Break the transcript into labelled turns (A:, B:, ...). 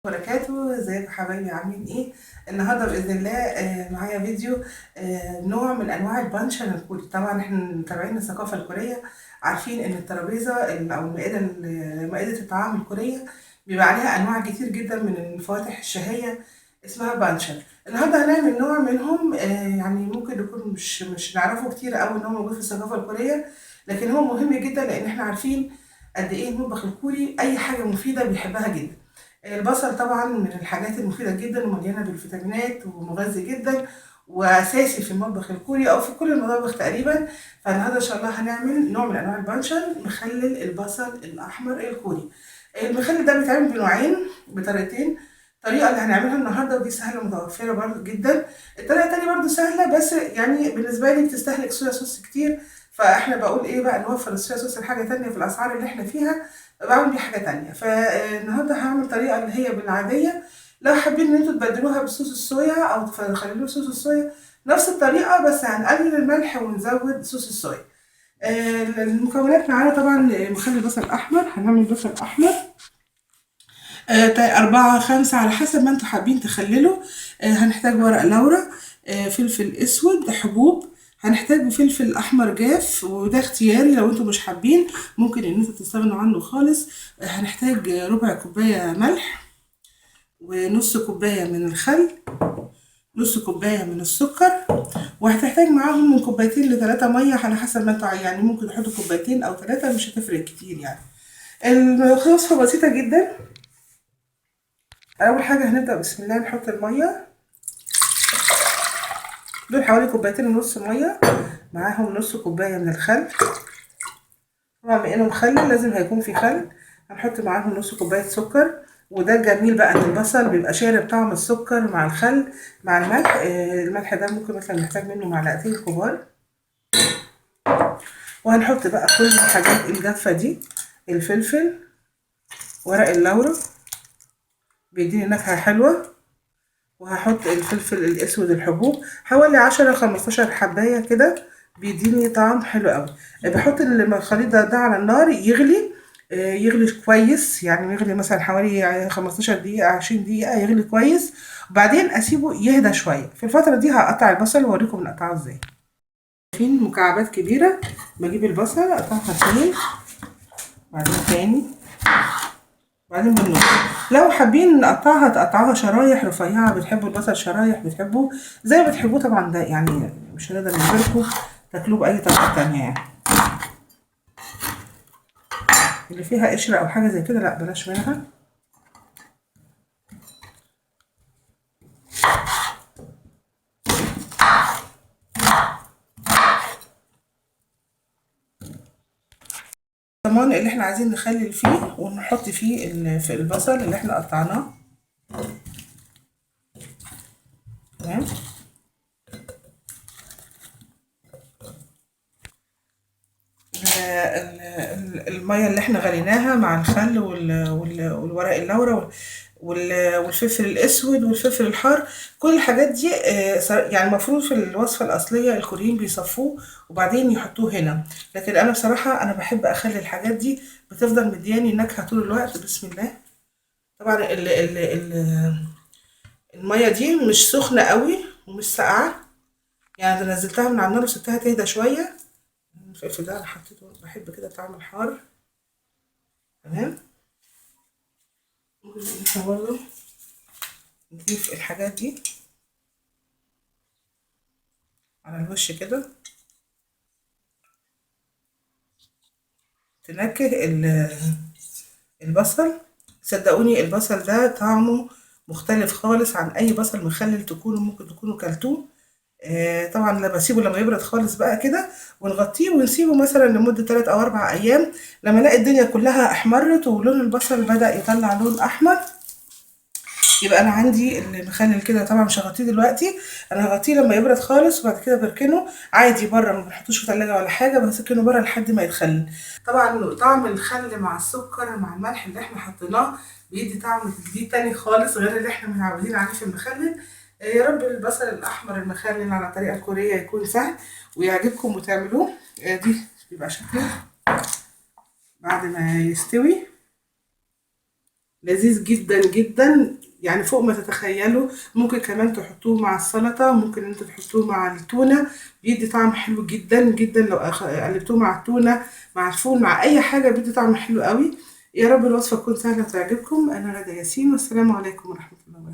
A: وبركاته. ازيكم حبايبي؟ عاملين ايه النهارده؟ باذن الله معايا فيديو نوع من انواع البانشان الكوري. طبعا احنا متابعين الثقافة الكورية، عارفين ان الترابيزة او المائدة مائدة الطعام الكورية بيبقى عليها انواع كتير جدا من الفواتح الشهية اسمها بانشان. النهارده هنعمل نوع منهم، يعني ممكن نكون مش نعرفه كتير قوي ان هو موجود في الثقافة الكورية، لكن هو مهم جدا لان احنا عارفين قد ايه المطبخ الكوري اي حاجة مفيدة بيحبها جدا. البصل طبعا من الحاجات المفيدة جدا ومليانة بالفيتامينات ومغذي جدا وأساسي في المطبخ الكوري أو في كل المطابخ تقريبا. فالنهارده إن شاء الله هنعمل نوع من أنواع البانشان، مخلل البصل الأحمر الكوري. المخلل ده بيتعمل بنوعين، بطريقتين. الطريقة اللي هنعملها النهارده ودي سهلة ومتوفرة برضه جدا، الطريقة التانية برضه سهلة بس يعني بالنسبة لي بتستهلك صويا صوص كتير، فاحنا بقول ايه بقى، نوفر الصويا صوص لحاجة تانية في الأسعار اللي احنا فيها، بعمل بيه حاجة تانية. فالنهارده هعمل طريقة اللي هي بالعادية، لو حابين ان انتوا تبدلوها بصوص الصويا او تخللوه صوص الصويا نفس الطريقة، بس هنقلل الملح ونزود صوص الصويا. المكونات معانا طبعا مخلل بصل احمر، هنعمل بصل احمر 4 5 على حسب ما انتوا حابين تخللوا. هنحتاج ورق لورا، فلفل اسود حبوب، هنحتاج فلفل احمر جاف وده اختياري لو انتوا مش حابين ممكن ان انتوا تستغنوا عنه خالص. هنحتاج ربع كوباية ملح، ونص كوباية من الخل، نص كوباية من السكر، وهتحتاج معاهم من كوبايتين لتلاتة مية على حسب ما انتوا يعني ممكن تحطوا كوبايتين او 3 مش هتفرق كتير يعني. الوصفة بسيطة جدا. اول حاجة هنبدا بسم الله نحط المية، دول حوالي كوبايتين ونص مية، معاهم نص كوباية من الخل. طبعا بما انه مخلل لازم هيكون في خل. هنحط معاهم نص كوباية سكر، وده الجميل بقى ان البصل بيبقى شارب طعم السكر مع الخل مع الملح. الملح ده ممكن مثلا نحتاج منه معلقتين كبار. وهنحط بقى كل الحاجات الجافه دي، الفلفل، ورق اللورا بيديني نكهة حلوة، وهحط الفلفل الاسود الحبوب حوالي 10 15 حبايه كده، بيديني طعم حلو قوي. بحط الخليط ده على النار يغلي، يغلي كويس، يعني يغلي مثلا حوالي 15 دقيقة 20 دقيقة يغلي كويس، وبعدين اسيبه يهدى شوية. في الفترة دي هقطع البصل واوريكم بنقطعه ازاي. شايفين مكعبات كبيرة، بجيب البصل اقطعها 2، بعدين تاني، بعدين بالنص. لو حابين نقطعها تقطعوها شرايح رفيعة، بتحبوا البصل شرايح بتحبوه زي ما بتحبوه طبعا، ده يعني مش هنقدر نجبركم تاكلوه باي طريقه تانية يعني. اللي فيها قشرة او حاجة زي كده لا بلاش منها. الطمان اللي احنا عايزين نخلل فيه ونحط فيه في البصل اللي احنا قطعناه، تمام. المية اللي احنا غليناها مع الخل والورق اللورا والفلفل الاسود والفلفل الحار، كل الحاجات دي، يعني المفروض في الوصفة الاصلية الكوريين بيصفوه وبعدين يحطوه هنا، لكن انا بصراحة بحب اخلي الحاجات دي بتفضل مدياني نكهة طول الوقت. بسم الله. طبعا المية دي مش سخنة قوي ومش ساقعه، يعني انا نزلتها من على النار وسبتها تهدى شوية. الفلفل ده انا حطيته، بحب كده طعم الحار، تمام. ممكن احنا برضه نضيف الحاجات دي على الوش كده، تنكه البصل. صدقوني البصل ده طعمه مختلف خالص عن اي بصل مخلل ممكن تكونوا كلتوه. طبعا لما بسيبه لما يبرد خالص بقى كده ونغطيه ونسيبه مثلا لمدة 3 او 4 ايام، لما الاقي الدنيا كلها احمرت ولون البصل بدأ يطلع لون احمر، يبقى انا عندي المخلل كده. طبعا مش هغطيه دلوقتي، انا هغطيه لما يبرد خالص وبعد كده بركنه عادي بره، ما بنحطوش في ثلاجه ولا حاجة، بركنه بره لحد ما يتخلل. طبعا طعم الخل مع السكر مع الملح اللي احنا حطيناه بيدي طعم جديد تاني خالص غير اللي احنا متعودين عليه في المخلل. يا رب البصل الاحمر المخلل على الطريقة الكورية يكون سهل ويعجبكم وتعملوه. دي بيبقى شكله بعد ما يستوي. لذيذ جدا جدا، يعني فوق ما تتخيلوا. ممكن كمان تحطوه مع السلطة، ممكن انتوا تحطوه مع التونة، بيدي طعم حلو جدا جدا. لو قلبتوه مع التونة مع الفول مع اي حاجة بيدي طعم حلو قوي. يا رب الوصفة تكون سهلة وتعجبكم. انا غادة ياسين، والسلام عليكم ورحمة الله وبركاته.